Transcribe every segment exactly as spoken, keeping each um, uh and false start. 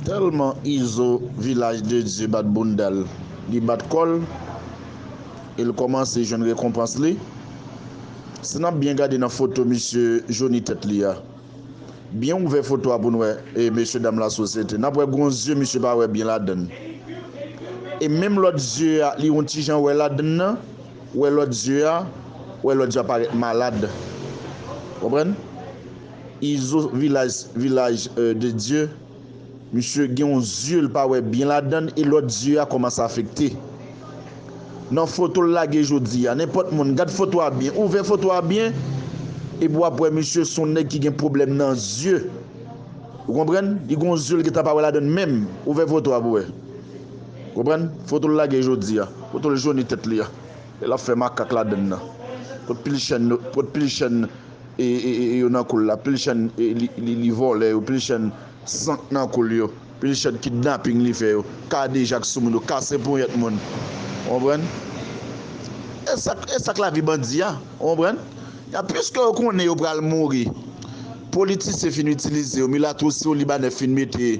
Tèlman Izo Vilaj de Dye bat bounda l, li bat kò l, e l kòmanse jwenn rekonpans li. Si n ap byen gade nan foto misye Joni tèt li a, byen ouvè foto a pou n wè, e mesye dam lasosyete, n ap wè gon zye misye pa wè byen ladan l. E menm lòt zye a, li yon ti jan wè ladan l nan, wè lòt zye a, wè lòt zye a parèt malad. Konprann? Izo Vilaj, Vilaj, euh, de Dye, misye gen yon zye l pa wè byen ladan l e lòt zye a kòmanse afekte. Nan foto l lage jodi a, nenpòt moun, gad foto a byen, ouvè foto a byen, epi w ap wè misye se yon nèg ki gen pwoblèm nan zye. Ou konprann? Li gen yon zye l gentan pa wè ladan l menm. Ouvè foto a pou wè. Konprann? Foto l lage jodi a. Foto l Joni tèt li a. E l ap fè makak ladan l nan. Kot pil chèn, kot pil chèn e, e, e, e yo nan kou l la, pil chèn e, li, li, li vòlè yo, pil chèn sank nan kou l yo, pil chèn kidnaping li fè yo, kadejak sou moun yo, kase ponyèt moun. Ou konprann? E sa, e sa k lavi bandi a, ou konprann? Ya, piske yo konnen yo pral mouri, politisyen fin itilize yo, milatwo siwo libanè fin mete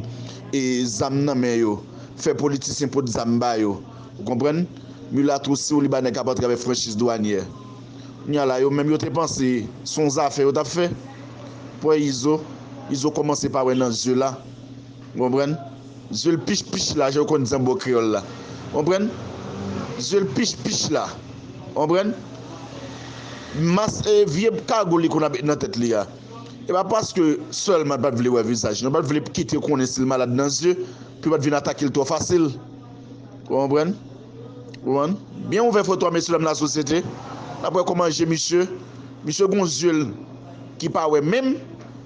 e, zam nan men yo, fè politisyen pot zam ba yo. Ou konprann? Milatwo siwo libanè k ap antre avèk franchiz dwanyè. Kounye a la, yo menm yo te panse se yon zafè yo t ap fè. Pwè Izo, Izo kòmanse pa wè nan zye la. Ou konprann? Zye l pich pich la, jan yo konn di an bò kreyòl la. Ou konprann? Zye l pich pich la. Ou konprann? Mas e vye kagoul li konn ap met nan tèt li a. E pa paske sèlman l pa t vle wè vizaj, non, l pa t vle kite yo konnen si l malad nan zye, pou yo pa t vin atake l twò fasil. Ou konprann? Ou konprann? Byen ouvè foto a, mesye dam lasosyete. N ap wè kòman je misye. Misye gon zye l ki pa wè menm,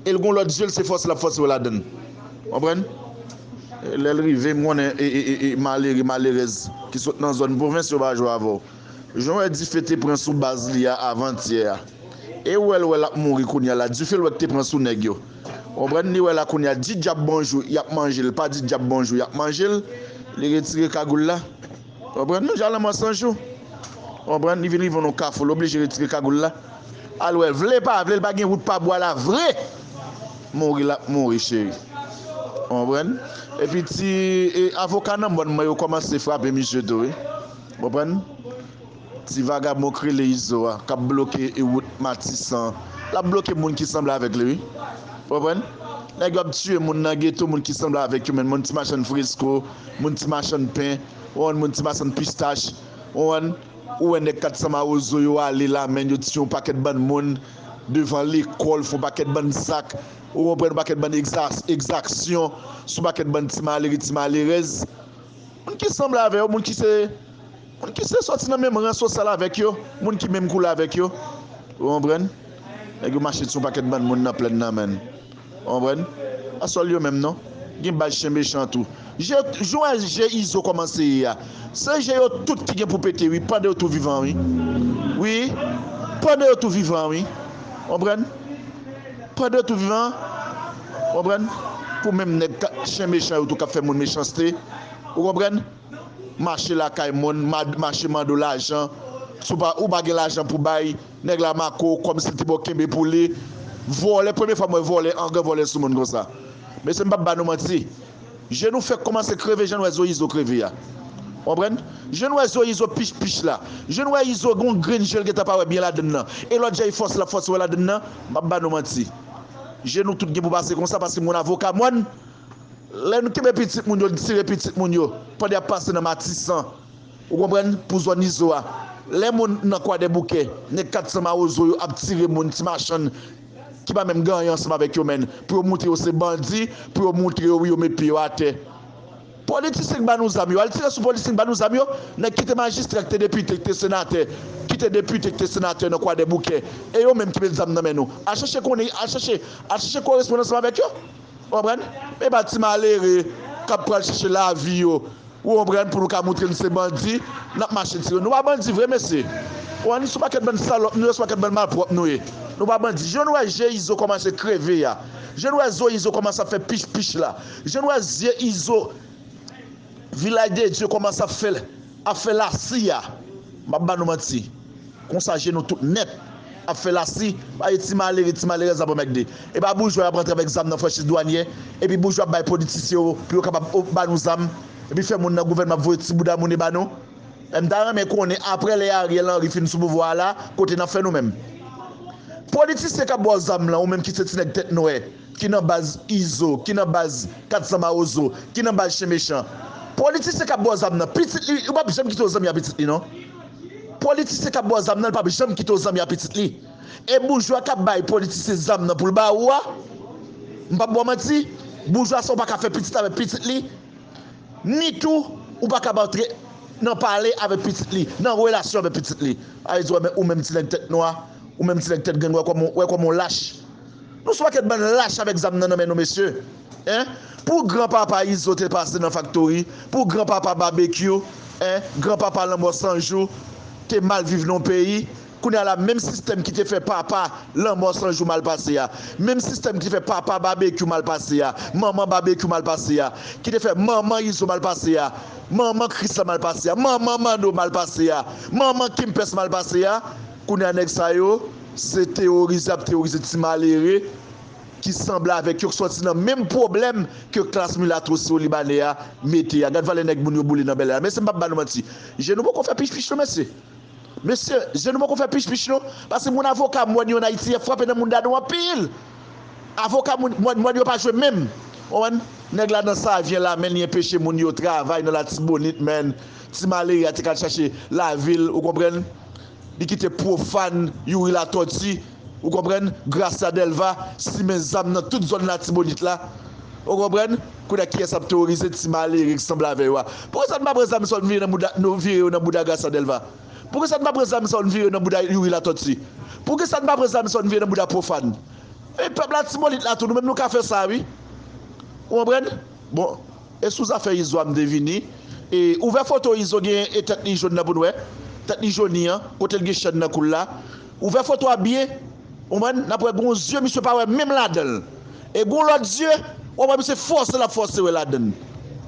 e l gon lòt zye l se fòse l ap fòse wè ladan l. Konprann? E lè l rive, m konnen e, e, e, e malere, malerèz ki sot nan zòn pwovens yo pa jwe avè w. Jan w wè dife te pran sou baz li a avantyè a. E w wè l wè l ap mouri kounye a la. Dife l wè k te pran sou nèg yo. Konprann? Li wè la kounye a, di dyab bonjou, y ap manje l. Pa di dyab bonjou, y ap manje l. Li retire kagoul la. Konprann? Nou ja lanmò san jou. Konprann? Li vin rive nan kafou, l oblije retire kagoul la. Al wè, vle pa vle, l pa gen wout pa bwa la vre. Mouri l ap mouri, cheri. Konprann? Epi ti e, avoka nan mòn mwen yo kòmanse frape misye tou, wi. Konprann? Ti vagabon k rele Izo a, k ap bloke e wout Matisan. L ap bloke moun ki sanble avèk li, wi. Konprann? Nèg yo ap tiye moun nan geto, moun ki sanble avèk yo, menm moun ti machann fresko, moun ti machann pen, ou konprann, moun ti machann pistach, ou konprann, ou wè nèg kat san mawozo yo ale la, menm yo tiye yon pakèt bann moun devan lekòl, fè yon pakèt bann zak, ou konprann, yon pakèt bann egza-, egzaksyon sou pakèt bann ti malere, ti malerèz. Moun ki sanble avè yo, moun ki se, moun ki se sòti nan menm ran sosyal avèk yo, moun ki menm koulè avèk yo. Ou konprann? Nèg yo mache sou yon pakèt bann moun nan plèn nan, menn. Ou konprann? Pa sèl yo menm, non. Gen baz chen mechan tou. Je, jan w wè je Izo kòmanse ye a. Se je yo tout ki gen pou pete, wi. Pande yo tou vivan, wi. Wi. Pande yo tou vivan, wi. Ou konprann? Pande yo tou vivan. Ou konprann? Pou menm nèg ka, chen mechan yo tou k ap fè moun mechanste. Ou konprann? Mache lakay moun, ma-, mache mande w lajan. Si w pa, ou pa gen lajan pou bay, nèg la make w kòmsi l te ba w kenbe pou li. Vòlè, premye fwa m wè vòlè, angan vòlè sou moun konsa. Mesye, m p ap ba nou manti. Je nou fèk kòmanse kreve, jan n wè zo Izo kreve a. Ou konprann? Je n wè zo Izo pich pich la. Je n wè Izo gon grenn je l gentan pa wè byen ladann nan. E lòt je y fòse l ap fòse wè ladann nan, m p ap ba nou manti. Je nou tout gen pou pase konsa, paske m konn avoka mòn. Lè nou kenbe pitit moun yo, n tire pitit moun yo, pandan y ap pase nan Matisan, ou konprann, pou zòn Izo a. Lè moun nan Kwadèboukè, nèg kat san mawozo yo ap tire moun, ti machann, ki pa menm gen anyen ansanm avèk yo, menn, pou yo moutre yo se bandi, pou yo moutre yo, wi, yo met pye yo atè. Politisyen k ba nou zam yo, al tire sou politisyen k ba nou zam yo, nèg ki te majistra, ki te depite, ki te senatè, ki te depite, ki te senatè nan Kwadèboukè. E yo menm ki met zam nan men nou. Al chèche konnen, al chèche, al chèche korespondans ansanm avèk yo. Ou konprann? Men pa ti malere k ap pral chèche lavi yo. Ou konprann? Pou nou ka moutre n se bandi, n ap mache tire. Nou pa bandi vre, mesye. Ou konprann? Se yon pakèt bann salòp nou ye, se yon pakèt bann malpwòp nou ye. Nou pa bandi. Je n wè je Izo kòmanse kreve a. Je n wè zo Izo kòmanse ap fè pich pich la. Je n wè zye Izo Vilaj de Dye kòmanse ap fè, ap fè lasi a. M ap ba nou manti. Konsa je nou tout nèt. ap fè lasi, pa e ti malere, ti malerèz ap anmègde. E pa boujwa y ap antre avèk zam nan franchiz dwanyè, epi boujwa ap bay politisyen yo pou yo kapab o- ba nou zam, epi fè moun nan gouvènman ap voye ti bouda moun e ba nou. M ta renmen konnen, apre lè Ariel Henry fin sou pouvwa a la, kote n ap fè nou menm? Politisyen k ap ba w zam lan, ou menm ki se ti nèg tèt nwè, ki nan baz Izo, ki nan baz kat san Mawozo, ki nan baz Chen Mechan. Politisyen k ap ba w zam nan, pitit li, ou p ap janm kite w zanmi a pitit li, non. Politisyen k ap ba w zam nan, li p ap janm kite w zanmi a pitit li. E boujwa k ap bay politisyen zam nan pou l ba ou a, m p ap ba w manti, boujwa sa ou pa ka fè pitit avèk pitit li, ni tou, ou pa ka antre nan pale avèk pitit li, nan relasyon avèk pitit li. A vle di, ou menm ti nèg tèt nwa, ou menm ti nèg tèt gang, wè kòman, wè kòman w lach. Nou se yon pakèt bann lach avèk zam nan nan men nou, mesye. Hein? Pou granpapa Izo te pase nan faktori, pou granpapa Babekyou, hein, granpapa Lanmò San Jou te mal viv nan yon peyi, kounye a la, menm sistèm ki te fè papa Lanmò San Jou mal pase a, menm sistèm ki te fè papa Babekyou mal pase a, manman Babekyou mal pase a, ki te fè manman Izo mal pase a, manman Krisla mal pase a, manman Mano mal pase a, manman Kimpès mal pase a, kounye a nèg sa yo, se teworize ap teworize ti malere ki sanble avèk yo, ki sòti nan menm pwoblèm ke klas milatwo siwo libanè a mete a. Gad valè nèg moun yo boule nan bèlè a. Mesye, m p ap ba nou manti. Je nou poko fè pich pich non, mesye. Mesye, je nou poko fè pich pich non. Paske moun avoka m wè yo an Ayiti, y ap frape nan moun dado anpil. Avoka moun, moun, moun yo pa jwe menm. Ou konprann? Nèg la nan Savyen la, men li enpeche moun yo travay nan Latibonit, men ti malere a te ka al chache lavil, ou konprann? Li kite Pwofàn, Youri Latòti, ou konprann, Gracia Delva, simen zam nan tout zòn Latibonit la. Ou konprann? Kounye a kiyès ap teworize ti malere ki sanble avè yo a? Poukisa n pa pran zam sa yo n vire nan bouda, nou vire yo nan bouda Gracia Delva? Poukisa n pa pran zam sa yo n vire yo nan bouda Youri Latòti? Poukisa n pa pran zam sa yo n vire nan bouda Pwofàn? E pèp Latibonit la tou, nou menm nou ka fè sa wi. Ou konprann? Bon, e sou zafè Izo a m te vini. E ouvè foto Izo gen e tèt li jòn nan pou n wè. Tèt li joni an, kote l gen chèn nan kou l la. Ouvè foto a byen. Ou konprann? N ap wè gon zye misye pa wè menm ladan l. E gon lòt zye, w ap wè misye fòse l ap fòse wè ladan l.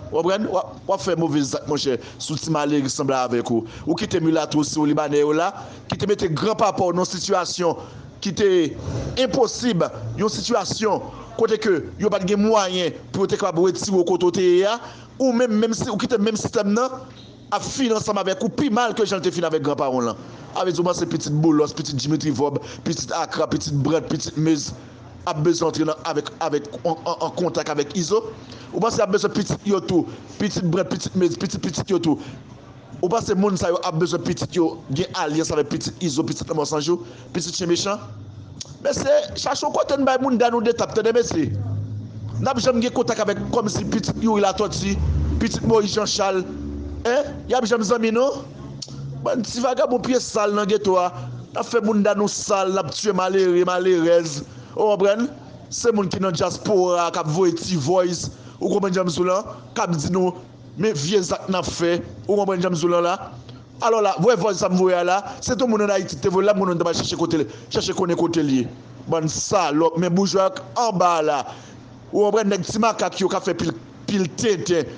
Ou konprann? W ap, w ap fè move zak, monchè, sou ti malere ki sanble avèk ou. Ou kite milatwo siwo libanè yo la, ki te mete granpapa w nan sitiyasyon ki te enposib, yon sitiyasyon kote ke yo pa t gen mwayen pou yo te kapab retire w kote w te ye a, ou menm, menm si ou kite menm sistèm nan ap fin ansanm avèk ou pi mal ke jan l te fin avèk granparan w lan. A vle di, ou panse pitit Boulos, pitit Dimitri Vorbe, pitit Akra, pitit Brandt, pitit Meuse ap bezwen antre nan, avèk, avèk, an, an, an kontak avèk Izo? Ou panse y ap bezwen pitit yo tou, pitit Brandt, pitit Meuse, pitit pitit yo tou? Ou panse moun sa yo ap bezwen pitit yo gen alyans avèk pitit Izo, pitit Lanmò San Jou, pitit Chen Mechan? Mesye, chache yon kote n bay moun da nou de tap, tande mesye. N ap janm gen kontak avèk kòmsi pitit Youri Latòti, pitit Moyiz Jan Chal, en? Y ap janm zanmi nou? Bann ti vagabon pye sal nan geto a, n ap fè moun da nou sal, n ap tiye malere, malerèz, ou konprann? Se moun ki nan dyaspora a k ap voye ti voice, ou konprann jan m di w lan, k ap di nou, men vye zak n ap fè, ou konprann jan m di w lan la? Alò la, voye voice sa m voye a la, se t on moun ann Ayiti ki te voye l la, m konnen w t ap al chèche kote l, chèche konnen kote l ye. Bann salòp, men boujwa k anba a la. Ou konprann, nèg ti makak yo k ap fè pil, pil tenten.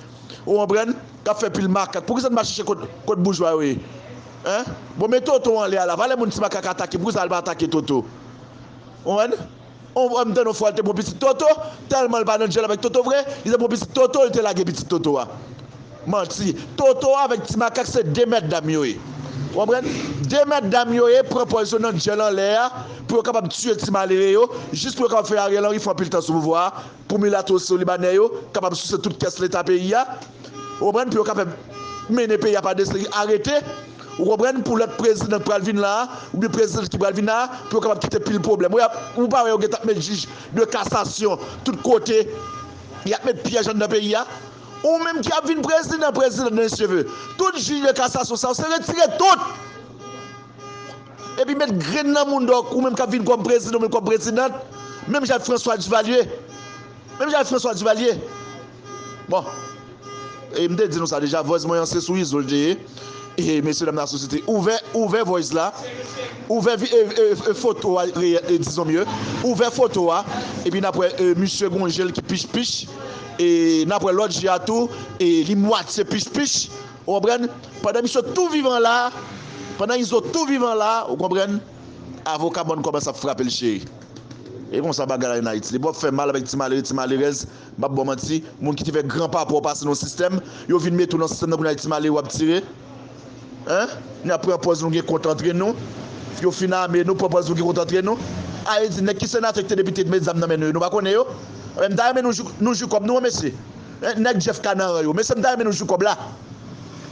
Ou konprann? K ap fè pil makak. Poukisa n pa chèche kot, kot boujwa yo ye? Hein? Bon, men Toto anlè a la. Valè moun ti makak atake, poukisa l pa atake Toto? Ou konprann? On, m tande yon fwa l te pran pitit Toto, tèlman l pa nan djèl avèk Toto vre, li te pran pitit Toto, li te lage pitit Toto a. Manti. Toto avèk ti makak se de mèt dam yo ye. Ou konprann? De mèt dam yo ye, pran pòz yo nan djèl anlè a, pou yo kapab tiye ti malere yo, jis pou yo kapab fè Ariel Henry fè anpil tan sou pouvwa a, pou milatwo siwo libanè yo kapab souse tout kès leta peyi a. Ou konprann? Pou yo kapab mennen peyi a pa de seri arete. Ou konprann? Pou lòt prezidan k pral vin la a, oubyen prezidan ki pral vin la a, pou yo kapab kite pil pwoblèm. Ou, y ap, ou pa wè yo gentan ap met jij de kasasyon tout kote, y ap met pyèj anndan peyi a? Ou menm ki ap vin prezidan, prezidan nan cheve. Tout jij de kasasyon sa yo, se retire tout. Epi met grenn nan moun dòk, ou menm k ap vin kòm prezidan, ou menm kòm prezidant, menm jan ak François Duvalier. Menm jan ak François Duvalier. Bon. E m te di nou sa deja, voice mwen an se sou Izo l te ye. E mesye dam nan sosyete, ouvè, ouvè voice la. Ouvè vi- e, e, e, foto a, reyèl, e, dizon mye. Ouvè foto a. Epi n ap wè, e, misye gon je l ki pich pich. E n ap wè lòt je a tou. E li mwatye pich pich. Ou konprann? Pandan misye tou vivan la. Pandan Izo tou vivan la. Ou konprann? Avoka bann kòb sa ap frape l cheri. E konsa bagay la ye n Ayiti. Depi w ap fè mal avèk ti malere, ti malerèz, m p ap ba w manti, moun ki te fè gran papa w pase nan yon sistèm, yo vin mete w nan sistèm nan, kounye a ti malere w ap tire. Hein? Nou ap pran pòz nou gen kont antre nou. Yo fin ame nou, pran pòz nou gen kont antre nou. A, e di nèg ki senatè ki te depite met zam nan men nou yo, nou pa konnen yo? Enben, m ta renmen nou jou, nou jou kòb nou an, mesye. Hein? Nèg Jeff Kanaran yo. Mesye, m ta renmen nou jou kòb la.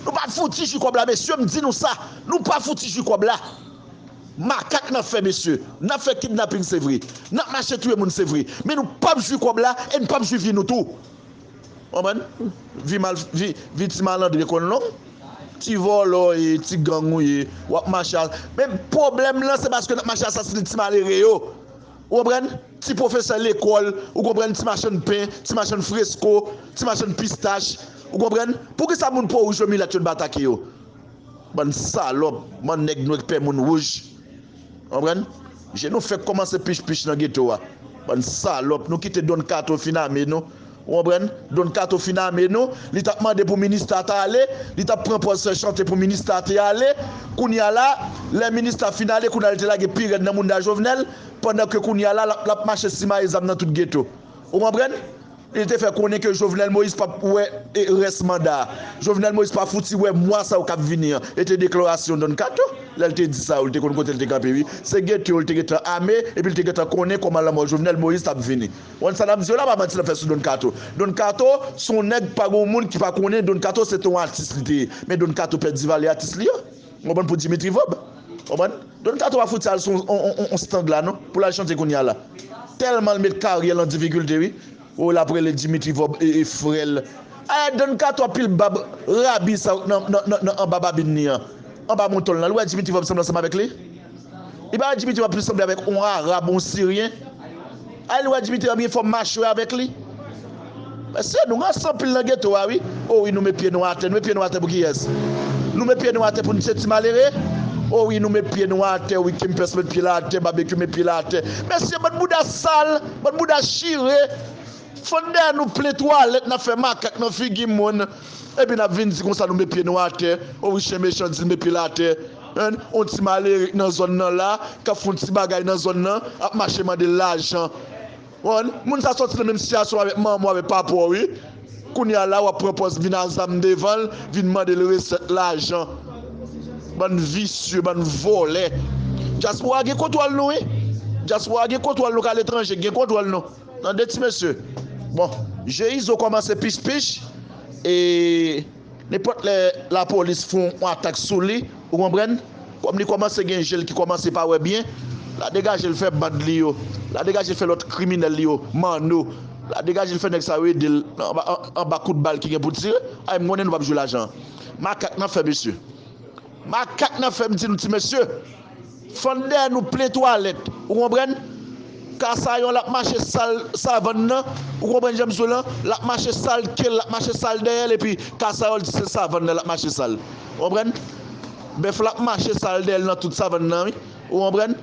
Nou pa fouti jou kòb la, mesye, m di nou sa. Nou pa fouti jou kòb la. Makak n ap fè, mesye. N ap fè kidnaping, se vre. N ap mache touye moun, se vre. Men nou p ap jwi kòb la e n p ap jwi vi nou tou. Konprann? Vi mal, vi, vi ti malandren konn long. Ti vòlò w ye, ti gang ou ye, w ap mache a. Men pwoblèm lan, se paske n ap mache asasinen ti malere yo. Ou konprann? Ti pwofesè lekòl, ou konprann, ti machann pen, ti machann fresko, ti machann pistach. Ou konprann? Poukisa moun po wouj yo milat yo n pa atake yo? Bann salòp, bann nèg nwè k pè moun wouj. Konprann? Je nou fèk kòmanse pich pich nan geto a. Bann salòp, nou kite Don Kato fin ame nou. Ou konprann? Don Kato fin ame nou, li t ap mande pou minista ta ale, li t ap pran pòz fè chante pou minista te ale. Kounye a la, lè minista fin ale, kounye a li te lage pirèd nan mounda Jovenel, pandan ke kounye a la, l ap, l ap mache simaye zam nan tout geto. Ou konprann? Li te fè konnen ke Jovenel Moïse p ap wè, e, rès manda a. Jovenel Moïse pa fouti wè mwa sa yo k ap vini an. E te deklarasyon Don Kato. Lè l te di sa yo, li te konn kote l te kanpe, wi. Se geto yo l te gentan ame, epi l te gentan konnen kòman lanmò Jovenel Moïse t ap vini. Ou konn sa n ap di yo la, pa manti n ap fè sou Don Kato. Don Kato, se yon nèg, pa gen yon moun ki pa konnen Don Kato se te yon atis li te ye. Men Don Kato pèdi valè atis li yo. Ou konprann, pou Dimitri Vorbe. Ou konprann? Don Kato pa fouti al sou yon, yon, yon, yon stand la, non, pou l al chante kounye a la. Tèlman l met karyè l an difikilte, wi. O, l ap rele Dimitri Vorbe e, e frè l. Ay, Don Kato ap pil bab rabi sa nan, nan, nan, nan anba babin li an. Anba mouton l lan. Li wè Dimitri Vorbe sanble ansanm avèk li? Li pa wè Dimitri Vorbe ap plis sanble avèk yon Arab, yon Siryen? Ay, li wè Dimitri Vorbe gen fòm machwè avèk li? Mesye, nou ranse anpil nan geto a, wi. O wi, nou met pye nou atè. Nou met pye nou atè pou kiyès? Nou met pye nou atè pou nou se ti malere? O wi, nou met pye nou atè, wi. Kempès met pye l atè, Babekyou met pye l atè. Mesye, bann bouda sal, bann bouda chire. Fann dèyè nou plen twalèt, n ap fè makak nan figi moun. Epi n ap vin di konsa nou met pye nou atè. O wi, chen mechan di l met pye l atè. Hein? On ti malere k nan zòn nan la, k ap fè on ti bagay nan zòn nan, ap mache mande l lajan. Konprann? Moun sa sòti nan menm sitiyasyon avèk manman w, avèk papa w, wi. Kounye a la, w ap pran pòz vin a zam devan l, vin mande l resèt lajan. Bann visye, bann vòlè. Dyaspora gen kontwòl nou, wi. Dyaspora gen kontwòl nou, k aletranje gen kontwòl nou. Tande ti mesye. Bon, je Izo kòmanse pich pich. E Nenpòt lè lapolis fè yon atak sou li, ou konprann? Kòm li kòmanse gen je l ki kòmanse pa wè byen, l a degaje l fè band li yo, l a degaje l fè lòt kriminèl li yo, Manno, l a degaje l fè nèg sa yo ede l anba, an- anba kout bal ki gen pou tire. Ay, m konnen nou p ap jwe lajan. Makak n ap fè, mesye. Makak n ap fè, m di nou ti mesye. Fann dèyè nou plen twalèt, ou konprann? Kasayon l ap mache sal savann nan, ou konprann jan m di w lan? L ap mache sal ke l, l ap mache sal dèyè l, epi Kasayòl di se savann nan l ap mache sal. Ou konprann? Bèf la ap mache sal dèyè l nan tout savann nan, wi. Ou konprann?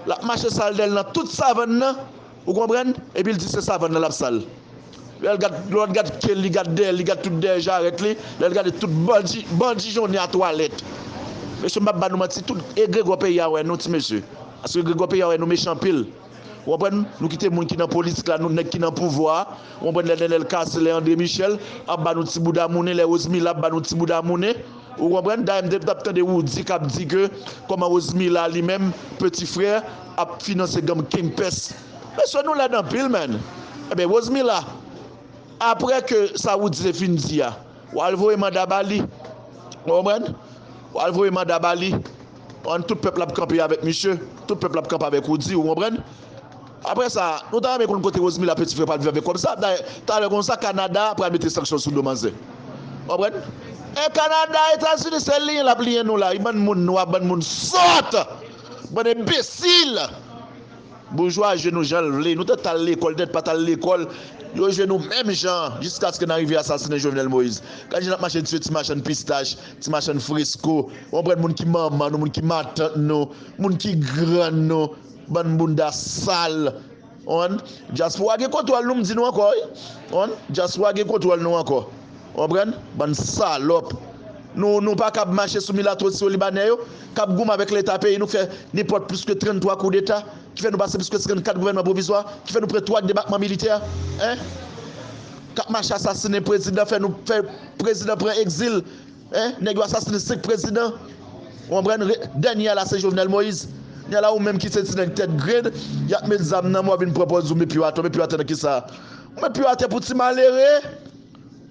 L ap mache sal dèyè l nan tout savann nan, ou konprann? Epi l di se savann nan l ap sal. Lè l gad, lè w gad ke l, li gad dèyè l, li gad tout dèyè jarèt li, lè l gade tout bandi, bandi jounen a twalèt. Mesye, m p ap ba nou manti, tout egregò peyi a wè nou, ti mesye. Paske egregò peyi a wè nou mechan anpil. Ou konprann? Nou kite moun ki nan politik la, nou nèg ki nan pouvwa a. Ou konprann? Lè Nenel Cassy, lè André Michel ap ba nou ti bouda mounen, lè Rosemila ap ba nou ti bouda mounen. Ou konprann? Dayè, m te t ap tande Roody k ap di ke kòman Rosemila li menm, peti frè, ap finanse gang Kempès. Mesye, nou lèd anpil, man. Ebyen, Rosemila, apre ke sa Roody te fin di a, w al voye manda ba li. Ou konprann? W al voye manda ba li. Konprann? Tout pèp la ap kanpe avèk misye. Tout pèp la ap kanpe avèk Roody, ou konprann? Apre sa, nou ta renmen konn kote Rosemila peti frè pral viv avèk kòb sa. Dayè, talè konsa, Kanada pral mete sanksyon sou do manzè. Konprann? E Kanada, Etazini, se liyen l ap liyen nou la. Wi, bann moun nwa, bann moun sòt, bann enbesil. Boujwa jwe nou jan l vle. Nou te t al lekòl, te t pa t al lekòl, yo jwe nou menm jan, jiskaske n arive asasinen Jovenel Moïse. Gad jan n ap mache tiye ti machann pistach, ti machann fresko, ou konprann, moun ki manman nou, moun ki matant nou, moun ki grann nou, bann bounda sal. Konprann? Dyaspora gen kontwòl nou, m di nou ankò, wi. Konprann? Dyaspora gen kontwòl nou ankò. Konprann? Bann salòp. Nou, nou pa kab mache sou milatwo sirolibanè yo, k ap goumen avèk Leta peyi nou, k fè nenpòt plis ke trannntwa koudeta, ki fè nou pase plis ke trannkat gouvènman pwovizwa, ki fè nou pran twa debakman militè, en? K ap mache asasinen prezidan, fè nou, fè prezidan pran egzil, en? Nèg yo asasinen senk prezidan. Ou konprann? Re-, dènye a la, se Jovenel Moïse. Kounye a la, ou menm ki se ti nèg tèt grenn, y ap met zam nan men w, w ap vin pran pòz ou met pye w atè, w met pye w atè nan kisa? Ou met pye w atè pou ti malere.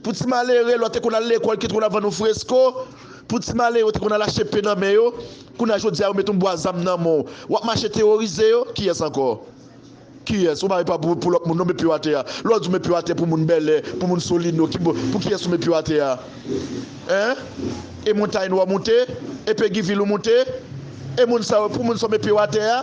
Pou ti malere, lè w te konn al lekòl, ki te konn ap vann ou fresko, pou ti malere, w te konn al achte pen nan men yo, kounye a jodi a, yo met yon bwa zam nan men w. W ap mache teworize yo, kiyès ankò? Kiyès? Ou pa, pa pou, pou lòt moun, non, met pye w atè a. Lè w di w met pye w atè pou moun Bèlè, pou moun Solino, ki bo-, pou kiyès ou met pye w atè a? En? E Montay Nwa w moute? E Pegivil ou moute? E moun sa yo, pou moun sa w met pye w atè a?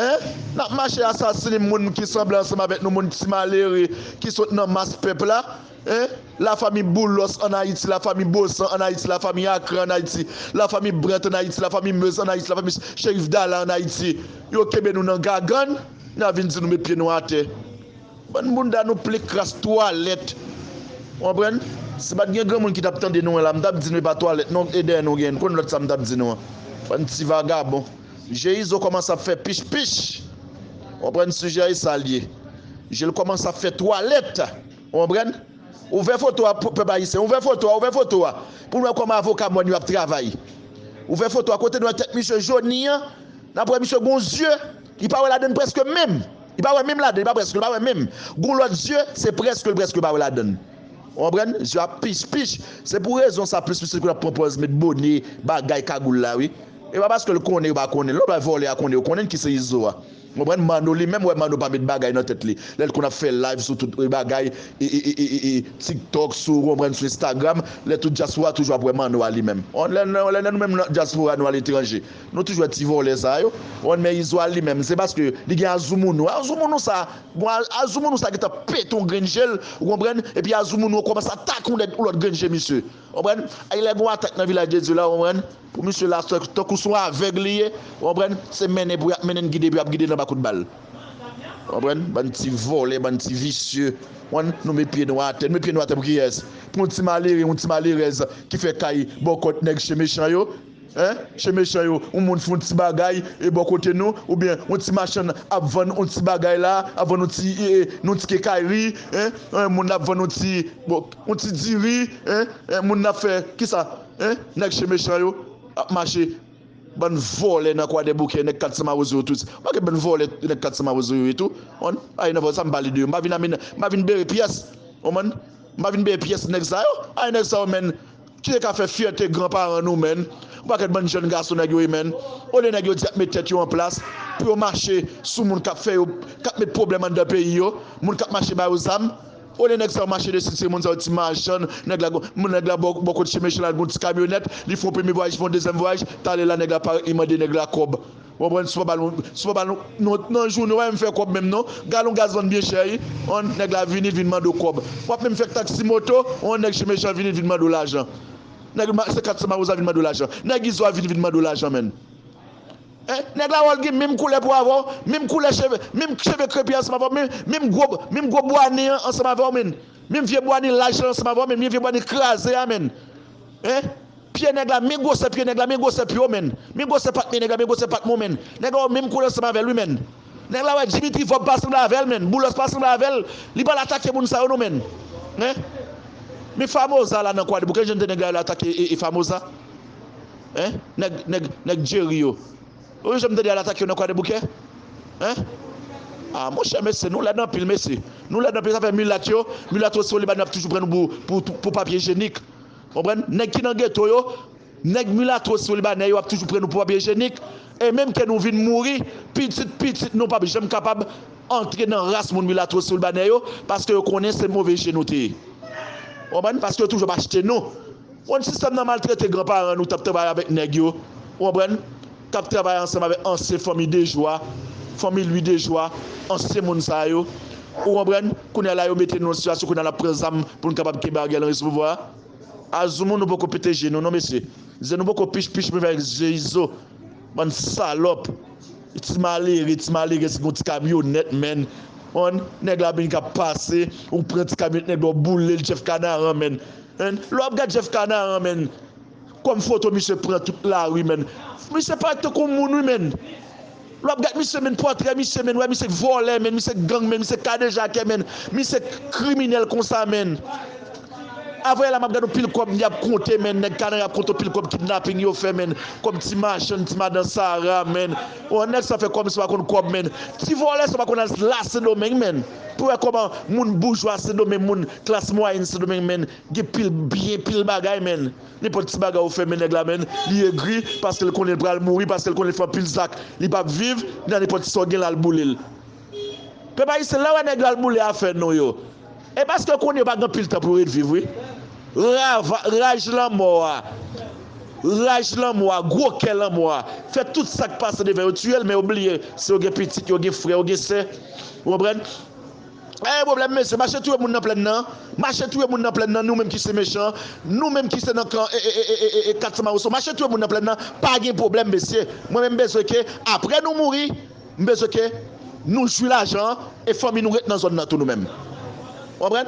En? N ap mache asasinen moun ki sanble ansanm avèk nou, moun ti malere ki sot nan mas pèp la. En? Lafanmi Boulos ann Ayiti, lafanmi Bosan ann Ayiti, lafanmi Akran ann Ayiti, lafanmi Brant ann Ayiti, lafanmi Meuse ann Ayiti, lafanmi Cherif Dala ann Ayiti. Yo kenbe nou nan gagann, n a vin di nou met pye nou atè. Bann bounda nou plen kras twalèt. Ou konprann? Si pa t gen granmoun ki t ap tande nou an la, m t ap di nou e pa twalèt non, e dèyè nou gen, konn lòt sa m t ap di nou an. Bann ti vagabon. Je Izo kòmanse ap fè pich pich. Ou konprann? Sijè a e sa l ye. Je l kòmanse ap fè twalèt. Ou konprann? Ouvè foto a, p-, pèp ayisyen. Ouvè foto a, ouvè foto a. Pou n wè kòman avoka mòn yo ap travay. Ouvè foto a, kote nou wè tèt misye joni an, n ap wè misye gon zye, li pa wè ladann prèske menm. Li pa wè menm ladann, li pa prèske, li pa wè menm. Gon lòt zye, se prèske, l prèske pa wè ladann. Ou konprann? Zye ap pich pich. Se pou rezon sa plis misye konn ap pran pòz met bone, bagay, kagoul la, wi. E pa paske l konnen yo pa konnen l non, pa vòlè a konnen yo konnen l ki se Izo a. Ou konprann? Manno li menm, wè Manno pa met bagay nan tèt li. Lè l konn ap fè live sou tout, e, bagay, e, e, TikTok, sou, ou konprann, sou Instagram, lè tout dyaspora toujou ap wè Manno a li menm. On, lè, lè, lè nou menm nan dyaspora nou aletranje, nou toujou wè ti vòlè sa yo. On, men Izo a li menm, se paske li gen azoumounou. Azoumounou sa, bon, a-, azoumounou sa gentan pete yon grenn je l, ou konprann? Epi azoumounou kòmanse atake yon lòt, yon lòt grenn je misye. Ou konprann? Ay, lè gon atak nan Vilaj de Dye la, ou konprann? Pou misye la, tankou se yon avèg li ye, ou konprann? Se mennen pou y ap mennen n, gide pou y ap gide n anba kout bal. Ou konprann? Bann ti vòlè, bann ti visye. Ou konprann? Nou met pye nou atè. Nou met pye nou atè pou kiyès? Pou yon ti malere, yon ti malerèz ki fè kay bò kòt nèg chen mechan yo. En? Chen mechan yo, yon moun fè yon ti bagay e bò kote nou, oubyen yon ti machann ap vann yon ti bagay la, ap vann yon ti, e, e, yon ti kenkayri, en? En, moun ap vann yon ti, bon, yon ti diri, en? En, moun ap fè, kisa? En? Nèg chen mechan yo ap mache. Bann vòlè nan Kwadèboukè, nèg kat san mawozo yo tou. Ou pa gen bann vòlè nèg kat san mawozo yo ye tou. Ou konprann? Ay, nan vòlè sa m pale de yo. M pa vin amene, m pa vin bere pyès. Ou konprann? M pa vin bere pyès nèg sa yo. Ay, nèg sa yo, menn, ki te ka fè fyète granparan nou, menn. Yon pakèt bann jèn gason nèg yo ye, menn. Olye nèg yo di y ap met tèt yo an plas pou yo mache sou moun k ap fè yo, k ap met pwoblèm anndan peyi yo, moun k ap mache ba yo zam. Olye nèg sa yo mache desi se moun sa yo, ti machann, nèg la, moun nèg la bò, bò kot chen mechan la, gon ti kamyonèt, li fè yon premye vwayaj, li fè yon dezyèm vwayaj, talè la nèg la parèt, li mande nèg la kòb. Ou konprann? Si w pa ba l, si w pa ba l, non, nan jounen w pa menm fè kòb menm non. Galon gaz vann byen chè wi. On nèg la vini, l vin mande w kòb. W ap menm fè taksi moto, on nèg chen mechan vini, l vin mande w lajan. Nèg ma-, se kat san mawozo a vin mande w lajan. Nèg Izo a vini, vin mande w lajan, menn. En? Nèg la wè l gen menm koulè po avè w, menm koulè cheve, menm cheve krepi ansanm avè w, menm, menm gwo, menm gwo bwa nen an ansanm avè w, menn. Menm vye bwa nen laj la ansanm avè w, menn. Menm vye bwa nen kraze a, menn. En? Pye nèg la, men gwosè pye nèg la, men gwosè pye w, menn. Men gwosè pat men nèg la, men gwosè pat men w, menn. Nèg la wè menm koulè ansanm avè l, wi, menn. Nèg la wè Dimitri Vorbe pa sanble avè l, menn. Boulos pa sanble avè l. Li pral atake moun sa yo, non, menn. En? Men Famoza la nan Kwadèboukè, jan de nèg la al atake e, e Famoza. En? Nèg, nèg, nèg Jerry yo. Ou janm tande al atake yo nan Kwadèboukè? En? A, monchè, mesye, nou lèd anpil, mesye. Nou lèd anpil, sa fè milat yo, milatwo sirolibanè ap toujou pran nou pou, pou, pou papye jenik. Konprann? Nèg ki nan geto yo, nèg milatwo sirolibanè yo ap toujou pran nou pou papye jenik. E menm ke nou vin mouri, pitit, pitit nou p ap janm kapab antre nan ras moun milatwo sirolibanè yo, paske yo konnen se move je nou te ye. Konprann? Paske yo toujou ap achte nou. Ou konn sistèm nan maltrete granparan nou k t ap travay avèk nèg yo, ou konprann? K ap travay ansanm avèk ansyen fanmi Dejwa, fanmi Lwi Dejwa, ansyen moun sa yo. Ou konprann? Kounye a la yo mete nou nan sitiyasyon kounye a n ap pran zam pou n kapab kenbe Ariel Henry sou pouvwa a. Azoumou nou poko pete je nou non mesye. Je nou poko pich pich menm avèk je Izo. Bann salòp. Ti malere, ti malerèz ki gon ti kamyonèt, menn. Konn, nèg la vin k ap pase, ou pran ti kamyonèt nèg la, ou boule l, Jeff Kanaran, menn. Hein? Lè w ap gad Jeff Kanaran, menn, Kòm foto misye pran tout lari, menn. Misye parèt tankou moun, wi, menn. Lè w ap gad misye, menn, pòtrè misye, menn, wè misye vòlè, menn, misye gang, menn, misye kadejakè, menn, misye kriminèl konsa, menn. Avanyè la, m ap gad yon pil kòb y ap konte, menn, nèg Kanaran ap konte yon pil kòb kidnaping yo fè, menn, kòb ti machann, ti madan Sara, menn. Bon, nèg sa fè kòb, misye pa konn kòb, menn. Ti vòlè sa pa konn al la Sendomeng, menn. Pou wè kòman moun boujwa Sendomeng, moun klas mwayèn Sendomeng, menn, gen pil byen, pil bagay, menn. Nenpòt ti bagay ou fè, men nèg la, menn, li egri, paske l konnen l pral mouri, paske l konnen l fè anpil zak, li p ap viv, nan nenpòt sa w gen la, l boule l. Pèp ayisyen, lè w wè nèg la, l boule afè nou yo. E paske w konnen yo pa gen anpil tan pou yo ret viv, wi. Rava-, raj lanmò a, raj lanmò a, gwo kè lanmò a, fè tout sa k pase devan yo, tiye l, men yo bliye si yo gen pitit, yo gen frè, yo gen sè. Ou konprann? E pwoblèm, mesye, mache touye moun nan plèn nan. Mache touye moun nan plèn nan, nou menm ki se mechan, nou menm ki se nan kan e, e, e, e, e, e, kat San Mawoso, mache touye moun nan plèn nan, pa gen pwoblèm, mesye. Mwen menm, m bezwen ke, apre nou mouri, m bezwen ke nou jwi lajan an, e fanmi nou ret nan zòn nan tou nou menm. Ou konprann?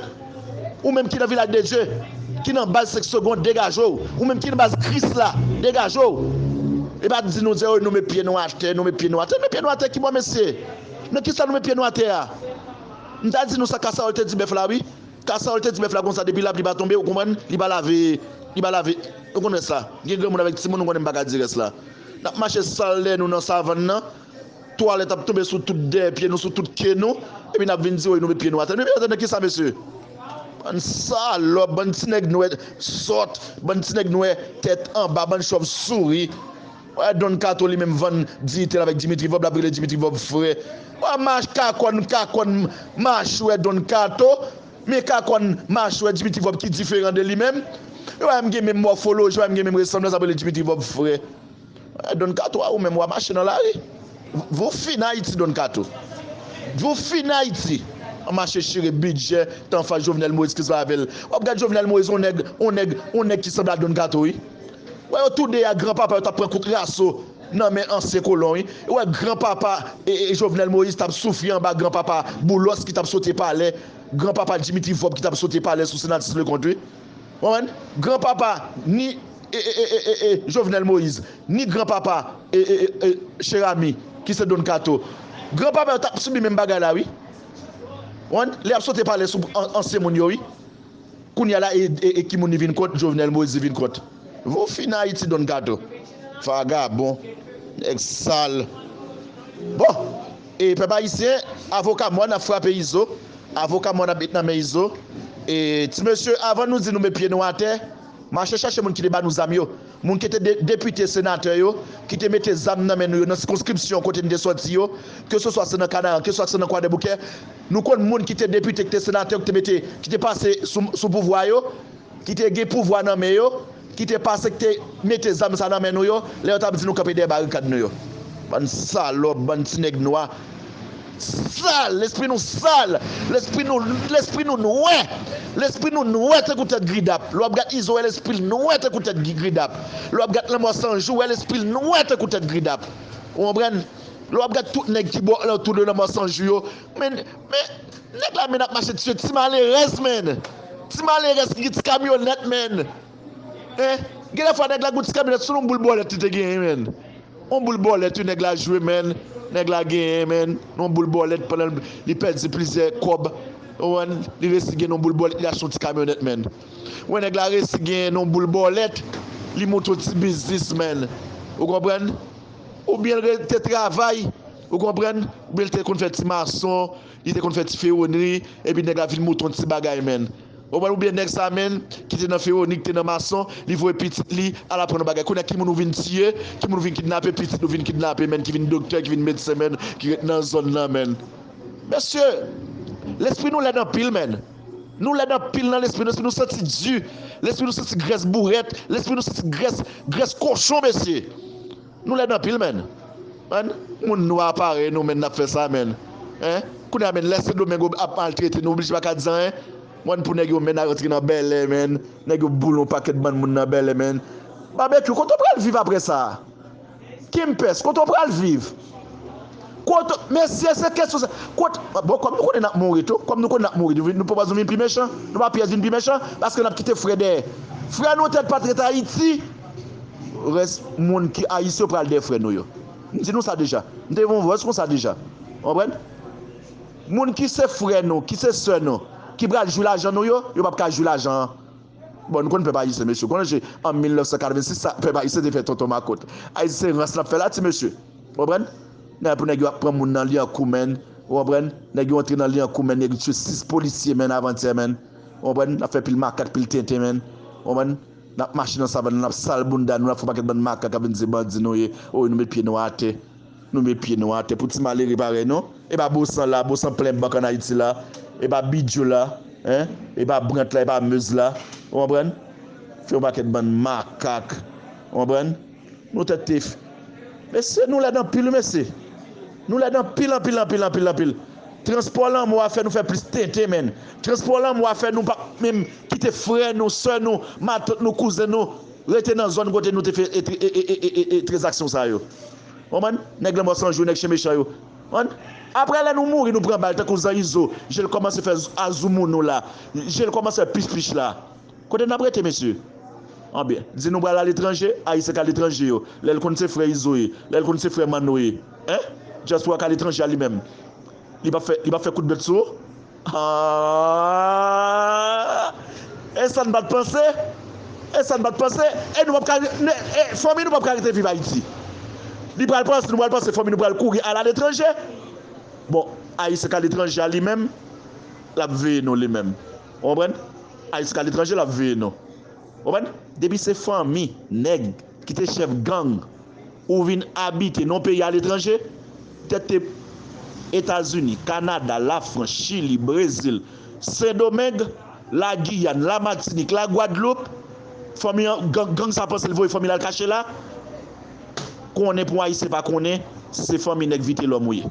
Ou menm ki nan Vilaj de Dye, ki nan baz Senk Segonn, degaje w. Ou menm ki nan baz Kris la, degaje w. E pa di nou, di, "Oh, nou met pye nou atè, nou met pye nou atè." Met pye nou atè ki bò, mesye? Nan kisa nou met pye nou atè a? M ta di nou sa Kasawòl te di bèf la, wi. Kasawòl te di bèf la konsa, depi lapli pa tonbe, ou konprann, li pa lave, li pa lave. Ou konn rès la. Gen granmoun avèk timoun, ou konnen m pa ka di rès la. N ap mache sal dèyè nou nan savann nan. Twalèt ap tonbe sou tout dèyè pye nou, sou tout ke nou. Epi n ap vin di, "Wi, nou met pye nou atè." Nou met pye nou atè nan kisa, mesye? Bann salòp, bann ti nèg nwè sòt, bann ti nèg nwè tèt anba, bann chòv souri. Wè, Don Kato li menm vann diyite l avèk Dimitri Vorbe, l ap rele Dimitri Vorbe frè. Wè, mach kakòn, kakòn mach wè Don Kato, men kakòn mach wè Dimitri Vorbe ki diferan de li menm. Wè, m gen menm mòfoloji, wè, m gen menm resanblans, ap rele Dimitri Vorbe frè. Wè, Don Kato a ou menm, w a mache nan lari. Vou fin Ayiti, Don Kato. Vou fin Ayiti. An mache chire bidjè, tan fas Jovenel Moïse ki se avè l. W ap gad Jovenel Moïse, on nèg, on nèg, on nèg ki sanble a Don Kato, wi. Wè, yo tou de a granpapa yo t ap pran kout raso nan men ansyen kolon, wi. Wè, granpapa e, e, Jovenel Moïse t ap soufri anba granpapa Boulos ki t ap sote palè, granpapa Dimitri Vorbe ki t ap sote palè sou senatris Leconte, wi. Ou konprann? Granpapa ni e, e, e, e, e, Jovenel Moïse, ni granpapa e, e, e, e, Cheramy, ki se Don Kato. Granpapa yo t ap sibi menm bagay la, wi. Ou konprann? Lè y ap sote palè sou an-, ansyen moun yo, wi. Kounye a la, e, e, e ki moun li vin kont? Jovenel Moïse li vin kont. Vou fin Ayiti, Don Kato. Vagabon. Nèg sal. Bon, e pèp ayisyen, avoka mòn ap frape Izo. Avoka mòn ap met nan men Izo. E ti mesye, avan nou di nou met pye nou atè, mache chache moun ki te ba nou zam yo. Moun ki te de-, depite, senatè yo, ki te mete zam nan men nou yo, nan sikonskripsyon kote n te sòti yo, keseswa se nan Kanaran, keseswa se nan Kwadèboukè. Nou konn moun ki te depite, ki te senatè, ki te mete, ki te pase sou, sou pouvwa yo, ki te gen pouvwa nan men yo, ki te pase, ki te mete zam sa nan men nou yo, lè yo t ap di nou kanpe dèyè barikad nou yo. Bann salòp, bann ti nèg nwa. Sal, lespri nou sal, lespri nou, lespri nou nwè, lespri nou nwè tankou tèt gridap. Lè w ap gad Izo, wè lespri l nwè tankou tèt gi-, gridap. Lè w ap gad Lanmò San Jou, wè lespri l nwè tankou tèt gridap. Ou konprann? Lè w ap gad tout nèg ki bò alantou de Lanmò San Jou yo, men, men, nèg la men ap mache tiye ti malerèz, men. Ti malerèz ki gen ti kamyonèt, men. Hein? Gen de fwa nèg la gen ti kamyonèt, se yon boul bòlèt li te genyen, men. Yon boul bòlèt wi nèg la jwe, men. Nèg la genyen, men, yon boul bòlèt pandan li pèdi plizyè kòb. Ou konprann? Li resi gen yon boul bòlèt, li achte yon ti kamyonèt, men. Wè nèg la resi gen yon boul bòlèt, li monte yon ti biznis, men. Ou konprann? Oubyen l rete travay, ou konprann? Oubyen l te konn fè ti mason, li te konn fè ti fewonri, epi nèg la vin monte yon ti bagay, men. Ou konprann? Oubyen nèg sa, men, ki te nan fewonri, ki te nan mason, li voye pitit li al aprann yon bagay. Kounye a, ki moun ou vin tiye, ki moun ou vin kidnape, pitit ou vin kidnape, men, ki vin doktè, ki vin medsen, men, ki ret nan zòn nan, men. Mesye, lespri nou lèd anpil, men. Nou lèd anpil nan lespri nou, lespri nou santi di, lespri nou santi grès bourèt, lespri nou santi grès, grès kochon, mesye. Nou lèd anpil, men. Men, moun nwa parèy nou, men, n ap fè sa, men. Hein? Kounye a, men, lè Sendomeng ap maltrete nou, oblije pa ka di anyen. Mwen, pou nèg yo, men, rantre nan Bèlè, men. Nèg yo boule yon pakèt bann moun nan Bèlè, men. Babekyou, kote w pral viv apre sa? Kimpès, kote w pral viv? Kote, mesye, se kesyon sa. Kote, bon, kòm nou konnen n ap mouri tou, kòm nou konnen n ap mouri, nou, nou pwopòze nou vin pi mechan, nou pa pyès vin pi mechan, paske n ap kite frè dèyè. Frè nou tèt pa t ret Ayiti. Rès moun ki Ayisyen yo pral dèyè frè nou yo. M di nou sa deja. M te yon vòs konsa deja. Ou konprann? Moun ki se frè nou, ki se sè nou, ki pral jwi lajan nou yo, yo p ap ka jwi lajan an. Bon, nou konn pèp ayisyen, mesye. Konnen se an mil nèf san katrevensis, sa, pèp ayisyen te fè tonton makòt. Ayisyen se rans l ap fè la, ti mesye. Ou konprann? Nèg pou nèg yo ap pran moun nan Lyankou, menn. Ou konprann? Nèg yo antre nan Lyankou, menn. Nèg yo tiye sis polisye, menn, avantyè, menn. Ou konprann? N ap fè pil makak, pil tenten, menn. Ou konprann? N ap mache nan savann nan, n ap sal bounda nou, n ap fè yon pakèt bann makak k ap vin di se bandi nou ye. O, nou met pye nou atè. Nou met pye nou atè pou ti malere parèy nou. E pa Bosan la, Bosan plen bank ann Ayiti la. E pa Bidjo la, en? E pa Brant la, e pa Meuse la. Ou konprann? Fè yon pakèt bann makak. Ou konprann? Nou tèt te f-, mesye, nou lèd anpil, wi, mesye. Nou lèd anpil, anpil, anpil, anpil, anpil. Transpò lanmò a fè nou fè plis tenten, menn. Transpò lanmò a fè nou pa menm kite frè nou, sè nou, matant nou, kouzen nou rete nan zòn kote nou te fè e, e, e, e, e, e tranzaksyon sa yo. Konprann? Nèg lanmò san jou, nèg chen mechan yo. Konprann? Apre lè nou mouri, nou pran bal tankou zan Izo, je l kòmanse fè z-, a zoumoun nou la. Je l kòmanse fè pich pich la. Kote n ap rete, mesye? Anbyen, di nou pral aletranje, Ayisyen k aletranje yo. Lè l konn se frè Izo ye, lè l konn se frè Manno ye. En? Dyaspora k aletranje a li menm. Li p ap fè, li p ap fè kout bèt sou ou? Ah! E sa n pa t panse? E sa n pa t panse? E nou p ap ka, ne, e fanmi nou p ap ka rete viv Ayiti. Li pral panse, nou pral panse fanmi nou pral kouri al aletranje? Bon, Ayisyen k aletranje a li menm, l ap veye nou li menm. Ou konprann? Ayisyen k aletranje, l ap veye nou. Ou konprann? Depi se fanmi, nèg, ki te chèf gang, ou vin abite nan yon peyi aletranje, tèt te Etazini, Kanada, Lafrans, Chili, Brezil, Sendomeng, Lagiyàn, Lamatinik, Lagwadloup, fanmi an, gang, gang sa panse l voye fanmi l al kache la. Konnen pou Ayisyen pa konnen, se fanmi nèg Vitelòm ou ye.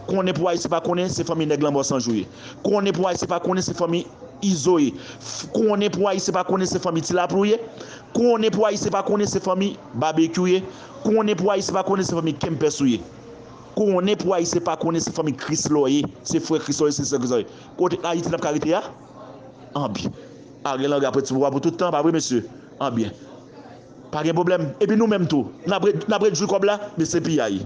Konnen pou Ayisyen pa konnen, se fanmi nèg Lanmò San Jou ye. Konnen pou Ayisyen pa konnen, se fanmi Izo ye. F-, konnen pou Ayisyen pa konnen, se fanmi Ti Lapli w ye. Konnen pou Ayisyen pa konnen, se fanmi Babekyou ye. Konnen pou Ayisyen pa konnen, se fanmi Kempès ou ye. Konnen pou Ayisyen pa konnen, se fanmi Krislò ye. Se frè Krislò ye, se sè Krislò ye. Kote Ayiti n ap ka rete a? Anbyen. A gen langa pran ti pouvwa pou tout tan, pa vre, mesye? Anbyen. Pa gen pwoblèm. Epi nou menm tou, n ap ret-, n ap ret jwi kòb la, men se piyay.